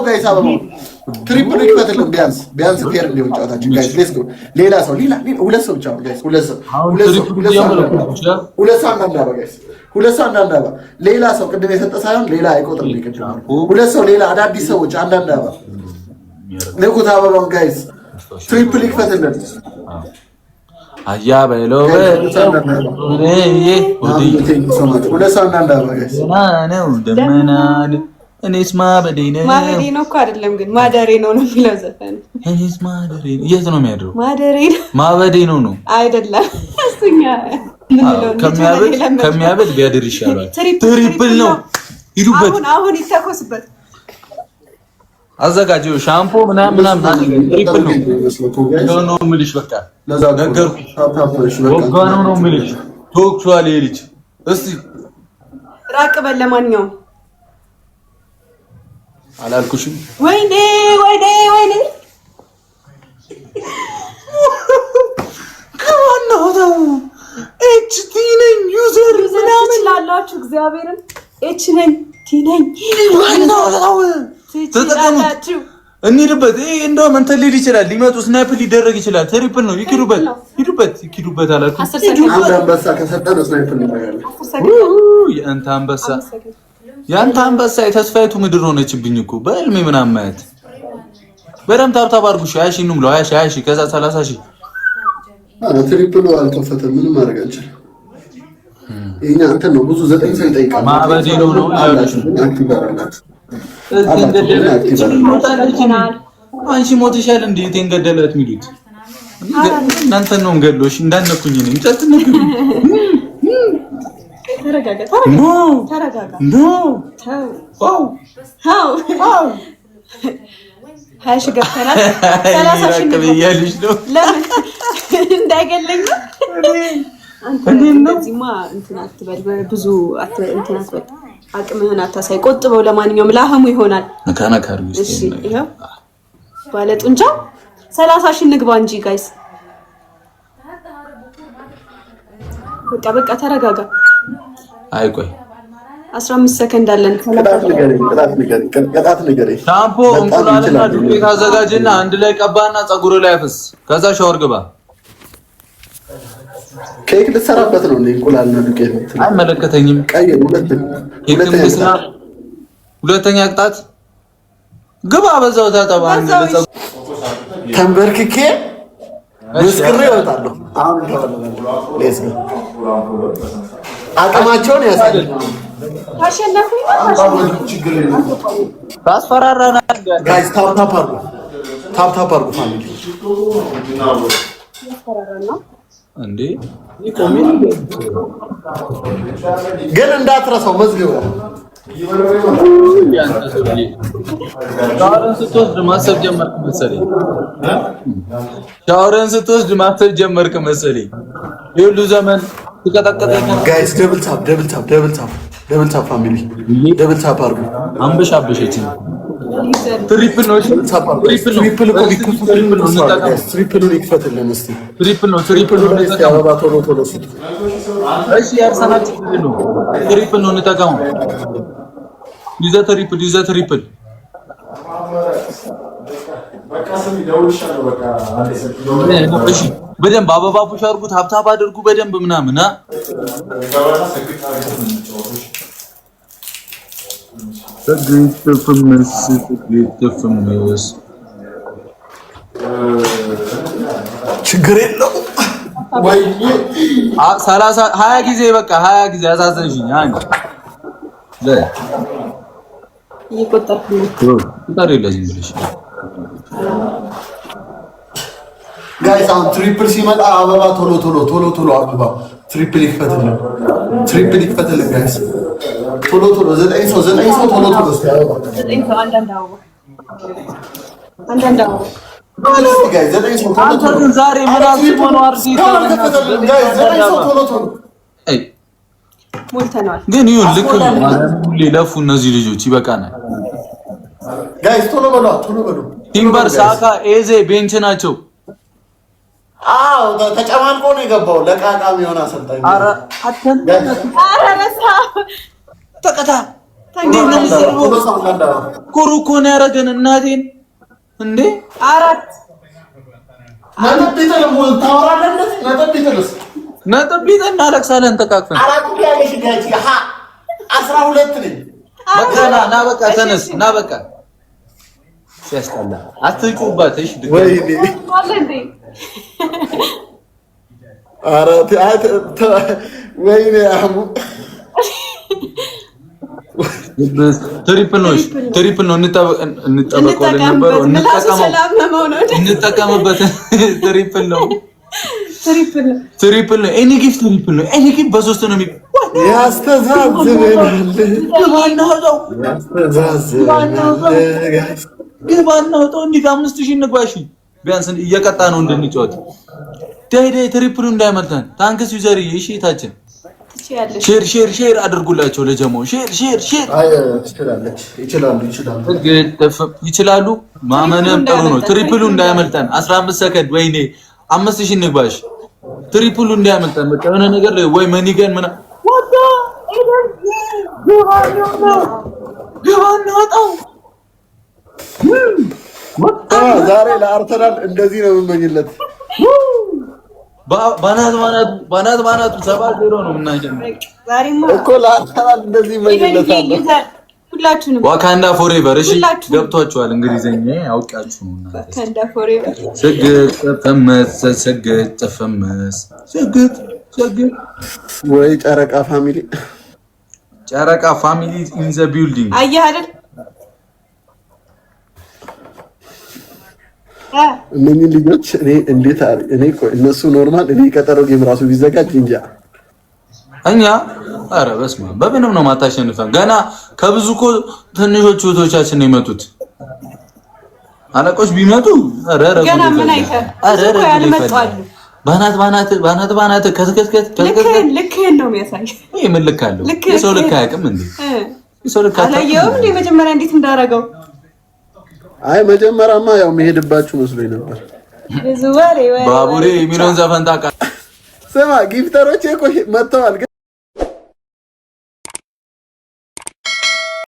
Guys አበባው triple ኡ ይክፈትልን። ቢያንስ ቢያንስ fair እንዲሆን ጨዋታችን guys let's go። ሌላ ሰው ሌላ ሁለት ሰው ብቻ guys፣ ሁለት ሰው ሁለት ሰው ሁለት ሰው ሁለት ሰው አንዳንድ አበባ guys፣ ሁለት ሰው አንዳንድ አበባ። ሌላ ሰው ቅድም የሰጠ ሳይሆን ሌላ አይቆጥርም። ቅድም ሁለት ሰው ሌላ አዳዲስ ሰዎች አንዳንድ አበባ ንቁት አበባውን guys፣ triple ይክፈትልን። አያ በለው ሁለት ሰው አንዳንድ አበባ guys ነው ደመና እኔስ ማበዴ ነው። ማበዴ ነው እኮ አይደለም ግን ማደሬ ነው ነው የሚለው ዘፈን። እኔስ ማደሬ ነው። የት ነው የሚያድረው? ማደሬ ነው። ማበዴ ነው ነው አይደለም። እሱኛ ምንለው ከሚያበድ ቢያድር ይሻላል። Triple ነው። ሂዱበት። አሁን አሁን ይተኮስበት። አዘጋጀው ሻምፖ ምናምን ምናምን። Triple ነው ነው የምልሽ። በቃ ነገርኩሽ። ወጋ ነው ነው የምልሽ። ተወቅቷል ይሄ ልጅ። እስቲ ራቅ በል ለማንኛውም አላልኩሽም? ወይኔ ወይኔ ወይኔ ከዋናው ተው። H T ነኝ user ምናምን ላላችሁ እግዚአብሔርን H ነኝ T ነኝ ዋናው ተው፣ ተጠቀሙት፣ እንሂድበት። ይሄ እንደውም እንትን ሊል ይችላል፣ ሊመጡ snipe ሊደረግ ይችላል። Triple ነው። ይኪዱበት፣ ሂዱበት፣ ይኪዱበት አላልኩም? አንድ አንበሳ ከሰጠን snipe እናደርጋለን። የአንተ አንበሳ ያንተ አንበሳ የተስፋይቱ ምድር ሆነችብኝ እኮ በህልሜ ምናምን ማየት። በደምብ tap tap አድርጉ። 20,000 እንሙላው። 20,000 20,000 ከዛ 30,000። ኧረ triple ኡ አልከፈተም። ምንም ማድረግ አንችልም። ይሄኛ እንትን ነው ብዙ ዘጠኝ ሰው ይጠይቃል። ማበዴ ነው ነው አላችሁ ግን active አላችሁ አንቺ ሞትሻል እንዴ? እቴን ገደላት የሚሉት እናንተን ነው እንገድሎሽ። እንዳነኩኝ እኔ እንዳትነኩኝ። ተረጋጋ፣ No ተረጋጋ። No ተው wow ተው። 20,000 ገብተናል። 30,000 ራቅ ብያለሽ ነው። ለምን እንዳይገለኝ ነው። አንተ እንዴት ነው? እንደዚህማ እንትን አትበል፣ ብዙ እንትን አትበል፣ አቅምህን አታሳይ። ቆጥበው። ለማንኛውም ላህሙ ይሆናል። ነካ ነካ አድርጊው እስኪ። እሺ ይኸው ባለ ጡንቻ 30,000 ንግባ እንጂ guys። በቃ በቃ ተረጋጋ። አይ ቆይ 15 ሰከንድ አለን። ቅጣት ንገረኝ፣ ቅጣት ንገረኝ፣ ቅጣት ንገረኝ። ሻምፖ በጣም እንቁላልና ይችላል። ዱቄት አዘጋጅና አንድ ላይ ቀባና ፀጉር ላይ አፍስ። ከዛ ሻወር ግባ። ኬክ ልትሰራበት ነው እንዴ? እንቁላልና ዱቄት የምትለው? አይመለከተኝም። ቀይ ኬክም ሁለተኛ ልስራ። ቅጣት። ሁለተኛ ቅጣት ግባ፣ በዛው ታጠባ። አንድ በዛው ለፀጉር ተንበርክኬ ምስክሬ እወጣለሁ። አሁን let's go። አቅማቸውን ያሳያል። ታሸነፉኝ ነው ታሸነፉኝ። ታስፈራራናል። Guys tap tap አድርጉ፣ tap tap አድርጉ family። እንዴ ግን እንዳትረሳው መዝግበው። ያንተ ሰውዬ ሻወርን ስትወስድ ማሰብ ጀመርክ መሰለኝ። ሻወርን ስትወስድ ማሰብ ጀመርክ መሰለኝ። የሁሉ ዘመን ትቀጠቀጠኝ። Guys double tap፣ double tap፣ double tap፣ double tap family፣ double tap አድርጉ። አንበሻ አበሸችኝ። Triple ነው። እሺ tap አድርጉ። Triple ነው። Triple እኮ ቢከፈትልን Triple ነው። እንጠቀም። Guys triple ኡን ይክፈትልን እስቲ። Triple ነው። Triple ነው። Triple ኡን እስቲ እንጠቀም። አበባ ቶሎ ቶሎ ስጡ። እሺ የአርሰናል triple ነው። Triple ነው። እንጠቀመው። Use the triple፣ use the triple። በቃ ስሚ፣ ደውልልሻለሁ። በቃ አንዴ ስልክ እሺ በደንብ አበባ push አድርጉት፣ tap tap አድርጉ በደንብ ምናምን አ ገባና ሰግጥ አድርገን ነው የምንጫወተው። ትፍምስ ትፍምስ ችግር የለውም ወይ 30 20 ጊዜ በቃ 20 ጊዜ አሳዘንሽኝ። አንድ እየቆጠርኩ ነው። ቁጠር የለ ዝም ብለሽ Guys አሁን triple ሲመጣ አበባ ቶሎ ቶሎ ቶሎ ቶሎ አበባ triple ይክፈትልን፣ triple ይክፈትልን guys ቶሎ ቶሎ ዘጠኝ ሰው ዘጠኝ ሰው ቶሎ ቶሎ እስቲ አበባ ዘጠኝ ሰው አንዳንድ አበባ አንዳንድ አበባ እስቲ guys ዘጠኝ ሰው ቶሎ አንተ ቶሎ ግን ዛሬ ምን አስቦ ነው አርሲ? እስካሁን አልከፈተልንም guys ዘጠኝ ሰው ቶሎ ቶሎ አይ ሞልተነዋል። ግን ይሁን ልክ ነው። ሁሌ ለፉ እነዚህ ልጆች ይበቃናል። Guys ቶሎ በሉ ቶሎ በሉ። ቲምበር፣ ሳካ፣ ኤዜ bench ናቸው። አዎ ተጨማልቆ ነው የገባው። ለቃቃሚ የሆነ አሰልጣኝ ኧረ አተን ኧረ በስመ አብ ተቀጣ እንዴት ነው የምትሰድበው? ኩሩ እኮ ነው ያደረገን እናቴን። እንዴ አራት ነጥብ ቢጥል ታወራለህ። ነጥብ ቢጥልስ? ነጥብ ቢጥል እናለቅሳለን ተቃቅፈን። አራት ያለሽ ጋጂ 12 ነኝ። በቃ ና ና፣ በቃ ተነስ ና፣ በቃ ሲያስጠላ አትጩባት። እሺ ወይኔ ኧረ ወይኔ አህሙ Triple ነው፣ triple ነው። እንጠበቀው ለነበረው እንጠቀምበት። Triple ነው፣ triple ነው። Any gift triple ነው። Any gift በሶስት ነው። ያስተዛዝበናል። ያስተዛዝበናል። ግባ እናውጣው። እንዲህ 5,000 እንግባ። እሺ ቢያንስ እየቀጣ ነው እንድንጫወት። ዳይ ዳይ triple ኡ እንዳይመልጠን። Thanks user። እሺ ታችን share share share አድርጉላቸው ለጀማው። Share share share። ይችላሉ ይችላሉ ይችላሉ። ማመንም ጥሩ ነው። Triple ኡ እንዳያመልጠን 15 ሰከንድ። ወይኔ 5,000 እንግባሽ። Triple ኡ እንዳያመልጠን። በቃ የሆነ ነገር ወይ money gun ምና ወዳ ግባ እናወጣው። ዛሬ ለአርሰናል እንደዚህ ነው የምመኝለት። ባናት ባናቱ ባናት ባናቱ 7-0 ነው የምናሸንፈው እኮ ለአርሰናል እንደዚህ እመኝለታለሁ። ሁላችሁንም Wakanda forever። እሺ ገብቷችኋል። እንግሊዘኛ አውቃችሁ ነው እናንተ። Wakanda forever። ስግጥ ፈመስ ስግጥ ፈመስ ስግጥ ስግጥ። ወይ ጨረቃ family፣ ጨረቃ family in the building። አየህ አይደል? እነኚህ ልጆች እኔ እንዴት እኔ እነሱ normal፣ እኔ ቀጠሮ game ራሱ ቢዘጋጅ እንጃ። እኛ ኧረ በስመ አብ በምንም ነው ማታሸንፈን። ገና ከብዙ እኮ ትንሾቹ እህቶቻችን ነው የመጡት። አለቆች ቢመጡ ኧረ ኧረ ገና ምን አይተህ ኧረ ኧረ ያልመጡ አሉ። ባናት ባናት ባናት ባናት ከትከትከት ልክህን ልክህን ነው የሚያሳይ። ይሄ ምን ልክ አለው? የሰው ልክ አያውቅም እንዴ? የሰው ልክ አላየኸውም እንዴ? መጀመሪያ እንዴት እንዳደረገው። አይ መጀመሪያማ ያው መሄድባችሁ መስሎኝ ነበር። ብዙ ወሬ ወሬ ባቡሬ የሚለውን ዘፈን ታውቃለህ? ስማ gifter ኦች እኮ መጥተዋል።